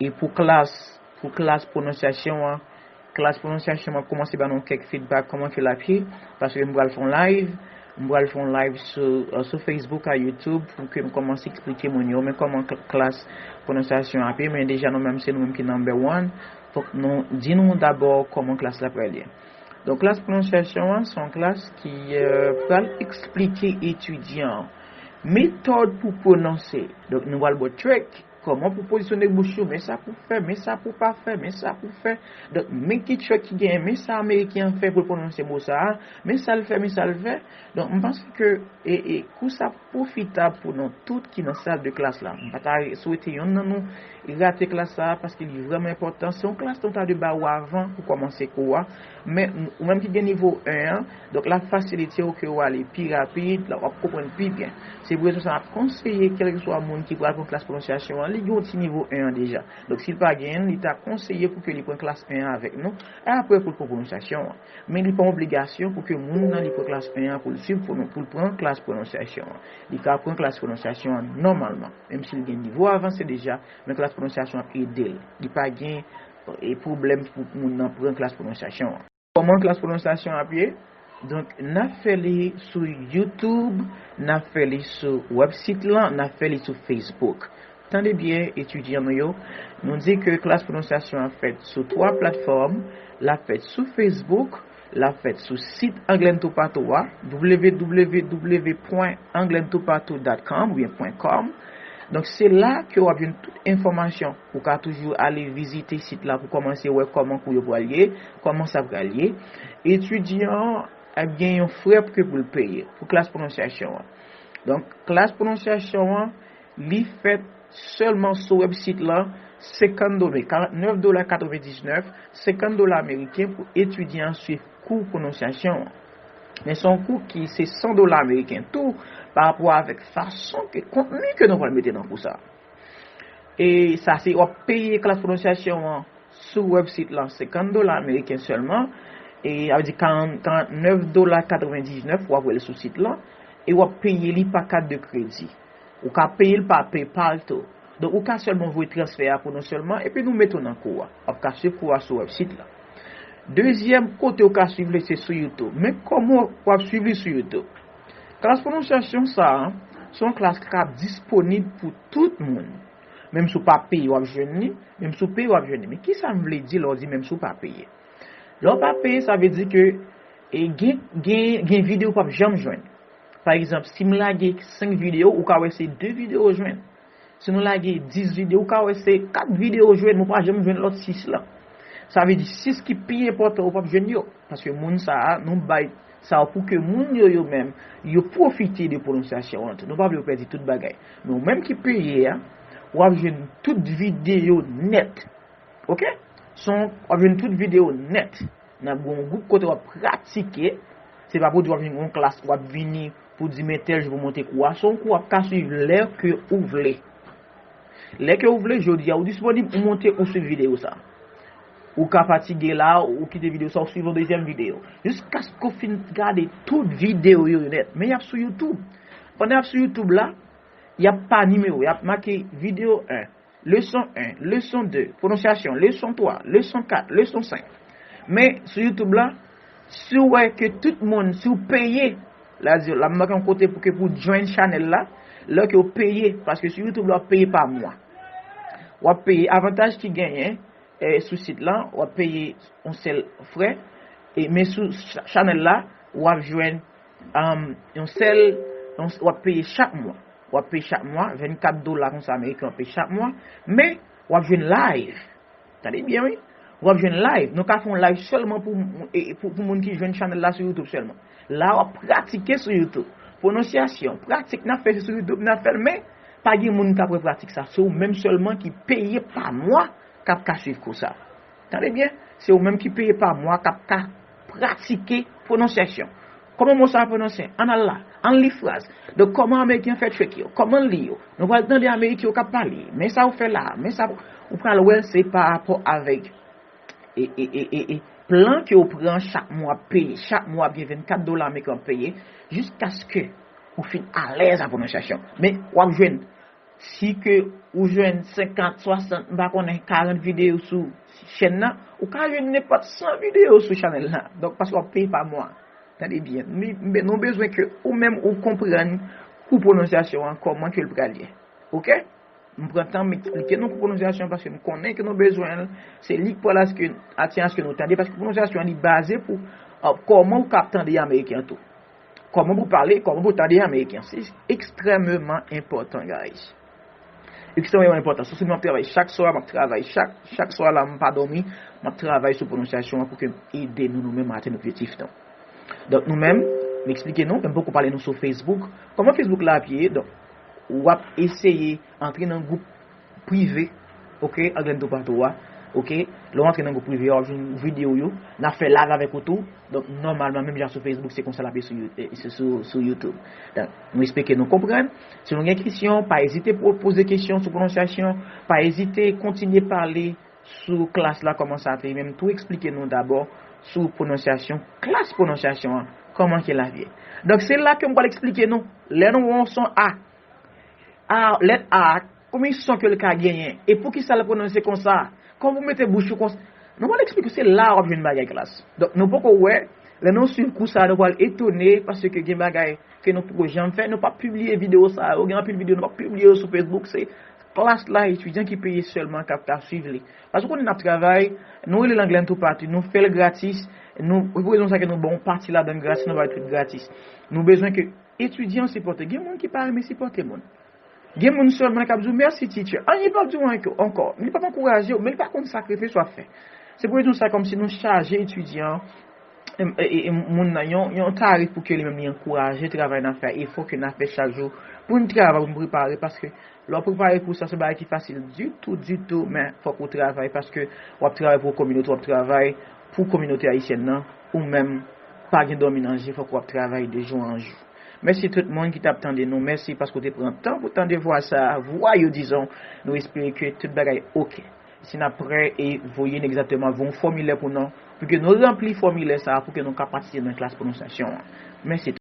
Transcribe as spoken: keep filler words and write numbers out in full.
E pou klas, pou klas pwononsyasyon an, klas pwononsyasyon an kòmanse ba nou kèk feedback kòman ke l ap ye, paske m pral fè yon live, m pral fè yon live sou, euh, sou Facebook ak YouTube pou ke m kòmanse eksplike moun yo men kòman kl- klas pwononsyasyon ap ye, men deja nou menm se nou menm ki number one, fòk nou di nou dabò kòman klas la pral ye. Donk klas pwononsyasyon an se yon klas ki euh, pral eksplike etidyan an metòd pou pwononse. Donk nou pral ba w trick, kòman pou pozisyone bouch ou, men sa pou fè, men sa pou pa fè, men sa pou fè. Donk men ki trick ki genyen, men sa ameriken an fè pou l pwononse mo sa a, men sa l fè, men sa l fè. Donk m panse ke e, e, kou sa pwofitab pou nou tout ki nan sal de klas la. M pa ta swete yonn nan nou rate klas sa a paske li vrèman enpòtan. Se yon klas nou ta dwe ba ou avan pou kòmanse kou a. Men ou menm ki gen nivo en an, donk l ap fasilite w ke w ale pi rapid, la w ap konprann pi byen. Se pou rezon sa a m ap konseye kèlkeswa moun ki pral pran klas pwononsyasyon an, li gen yon ti nivo en an deja. Donk si l pa genyen l, li ta konseye pou ke li pran klas en an avèk nou, e apre pou l pran pwononsyasyon an. Men li pa yon obligasyon pou ke moun nan li pran klas en an pou l swiv pou nou, pou l pran klas pwononsyasyon an. Li ka pran klas pwononsyasyon an nòmalman, menm si l gen nivo avanse deja, men klas pwononsyasyon ap ede l. Li pa gen e pwoblèm pou moun nan pran klas pwononsyasyon an. Kòman klas pwononsyasyon ap ye? Donk n ap fè li sou YouTube, n ap fè li sou wèbsit lan, n ap fè li sou Facebook. Tande byen etidyan nou yo, nou di ke klas pwononsyasyon ap fèt sou twa platfòm, l ap fèt sou Facebook, l ap fèt sou sit Anglais Toupatou a, w w w pwen anglais toupatou dot com oubyen pwen kòm. Donk se la ke w ap jwenn tout enfòmasyon. Ou ka toujou ale vizite sit la pou kòmanse wè kòman kou yo pral ye, kòman sa pral ye. Etidyan an ap gen yon frè pou ke pou l peye pou klas pwononsyasyon an. Donk klas pwononsyasyon an, li fèt sèlman sou wèbsit lan, senkant dola, karantnèf dola katrevendiznèf, senkant dola ameriken pou etidyan an swiv kou pwononsyasyon an. Men se yon kou ki se san dola ameriken tou, pa rapò avèk fason ke kontni ke nou pral mete nan kou sa. E sa se w ap peye klas pwononsyasyon an sou wèbsit lan senkant dola ameriken sèlman. E sa vle di karant, karantnèf dola katrevendiznèf w ap wè l sou sit lan. E w ap peye li pa kat de kredi. Ou ka peye l pa PayPal tou. Donk ou ka sèlman voye transfè a pou nou sèlman, epi nou mete w nan kou a. W ap ka swiv kou a sou wèbsit la. Dezyèm kote ou ka swiv li se sou YouTube. Men kòman w ap swiv li sou YouTube? Klas pwononsyasyon sa a, se yon klas k ap disponib pou tout moun. Menm si w pa peye, w ap jwenn li. Menm si w peye, w ap jwenn li. Men kisa m vle di lè w di menm si w pa peye? Lè w pa peye, sa vle di ke e gen, gen, gen videyo w p ap janm jwenn. Pa egzanp, si m lage senk videyo, ou ka wè se de videyo w jwenn. Si nou lage dis videyo, ou ka wè se kat videyo w jwenn, ou pa janm jwenn lòt sis lan. Sa vle di sis ki pi enpòtan, ou p ap jwenn yo. Paske moun sa a, nou bay sa yo pou ke moun yo, yo menm, yo pwofite de pwononsyasyon an tou. Nou pa vle yo pèdi tout bagay. Men ou menm ki peye a, w ap jwenn tout videyo nèt. Oke? Se yon, w ap jwenn tout videyo nèt. N ap gen yon gwoup kote w ap pratike. Se pa pou di w ap vin yon klas, w ap vini pou di men tèl jou pou monte kou a. Se yon kou w ap ka swiv lè ke ou vle. Lè ke ou vle, jodi a ou disponib, ou monte, ou swiv videyo sa. Ou ka fatige la, ou kite videyo sa, ou swiv yon dezyèm videyo. Jiskaske w fin gade tout videyo yo nèt. Men y ap sou YouTube. Pandan y ap sou YouTube la, y ap pa nimewo, y ap make videyo en, leson en, leson de, pwononsyasyon, leson twa, leson kat, leson senk. Men sou YouTube la, si w wè ke tout moun, si w peye, la di, l ap make yon kote pou ke pou join channel la, lè ke w peye, paske sou YouTube la, w ap peye pa mwa. W ap peye, avantaj ki genyen, e, sou sit lan, w ap peye yon sèl frè, e, men sou cha-, channel la, w ap jwenn, um, yon sèl, yon, w ap peye chak mwa. W ap peye chak mwa, vennkat dola konsa ameriken w ap peye chak mwa, men w ap jwenn live. Tande byen, wi. W ap jwenn live. Nou ka fè yon live sèlman pou, e, pou, pou moun ki jwenn channel la sou YouTube sèlman. La, w ap pratike sou YouTube. Pwononsyasyon, pratik n ap fè se sou YouTube n ap fè l, men pa gen moun k ap wè pratik sa. Se ou menm sèlman ki peye pa mwa k ap ka swiv kou sa. Tande byen, se ou menm ki peye pa mwa k ap ka pratike pwononsyasyon. Kòman mo sa a pwononse? Ann al la, ann li fraz. Donk, kòman ameriken fè trick yo? Kòman li yo? Nou pral tande ameriken yo k ap pale. Men sa ou fè la, men sa ou pral wè, se pa rapò avèk e, e, e, e, e plan ke ou pran chak mwa peye. Chak mwa, gen vennkat dola ameriken w ap peye, jiskaske ou fin alèz a pwononsyasyon. Men, w ap jwenn Si ke ou jwenn senkant, swasant, m pa konnen, karant videyo sou chèn nan, ou ka jwenn nenpòt san videyo sou chanèl la. Donk, paske w ap peye pa mwa. Tande byen. Nou, nou bezwen ke ou menm ou konprann kou pwononsyasyon an, kòman ke l pral ye. Oke? M pran tan m eksplike nou kou pwononsyasyon paske m konnen ke nou bezwen l. Se li k pral aske, atyen aske nou tande, paske pwononsyasyon an li baze pou, uh, kòman ou ka ap tande ameriken an tou. Kòman pou pale, kòman pou tande ameriken an. Se ekstrèmeman enpòtan, guys. Ekstrèmeman enpòtan. Se sou li m ap travay chak swa, m ap travay chak, chak swa la, m pa dòmi, m ap travay sou pwononsyasyon an pou ke m ede nou, nou menm, atenn objektif nou. Donk, nou menm, m eksplike nou, men m poko pale nou sou Facebook. Kòman Facebook la ap ye? Donk, w ap eseye antre nan gwoup prive, oke, Anglè Toupatou a, oke. Lè w antre nan gwoup prive a, w ap jwenn videyo yo, n ap fè live avèk ou tou. Donk, nòmalman, menm jan sou Facebook, se konsa l ap ye sou, You- eh, sou, sou, sou YouTube. Donk, nou espere ke nou konprann. Si nou gen kesyon, pa ezite po- poze kesyon sou pwononsyasyon, pa ezite kontinye pale sou klas la, kòman sa te ye, men m tou eksplike nou dabò sou pwononsyasyon, klas pwononsyasyon an, kòman ke l ap ye. Donk, se la ke m pral eksplike nou, lè nou wè yon son A, A, lèt A, konbyen son ke l ka genyen? E poukisa l pwononse konsa? Kòman pou mete bouch ou konsa? Nou pral eksplike w, se la w ap jwenn bagay klas. Donk, nou poko wè, lè nou swiv kou sa, nou pral etone, paske gen bagay ke nou poko janm fè, nou p ap pibliye videyo sa yo, gen anpil videyo nou p ap pibliye yo sou Facebook, se klas la, etidyan ki peye sèlman k ap ka swiv li. Paske konnen n ap travay, nou rele l Anglè Toupatou, nou fè l gratis, nou, pou rezon sa ke nou ba w pati ladan l gratis, nou ba l tout gratis. Nou bezwen ke etidyan sipòte. Gen moun ki pa renmen sipòte moun. Gen moun sèlman k ap di w, "Mèsi, teacher." Anyen pa di w ankò, ankò. Li p ap ankouraje w, men li pa konn sakrifis w ap fè. Se pou rezon sa, kòmsi nou chaje etidyan, e, e, e, moun nan, yon, yon tarif pou ke li menm li ankouraje travay n ap fè, efò ke n ap fè chak jou, pou n travay, pou n prepare, paske lè w prepare pou sa, se bagay ki fasil ditou, ditou, men fòk ou travay, paske w ap travay pou kominote, w ap travay pou kominote ayisyèn nan, ou menm, pa gen dòmi nan je, fòk w ap travay de jou an jou. Mèsi tout moun ki t ap tande nou. Mèsi paske w te pran tan pou tande vwa sa, vwa yo, dizon. Nou espere ke tout bagay oke. Si n ap prè e voye n egzakteman, voye yon fòmilè pou nou, pou ke nou ranpli fòmilè sa, pou ke nou ka patisipe nan klas pwononsyasyon an. Mèsi tout.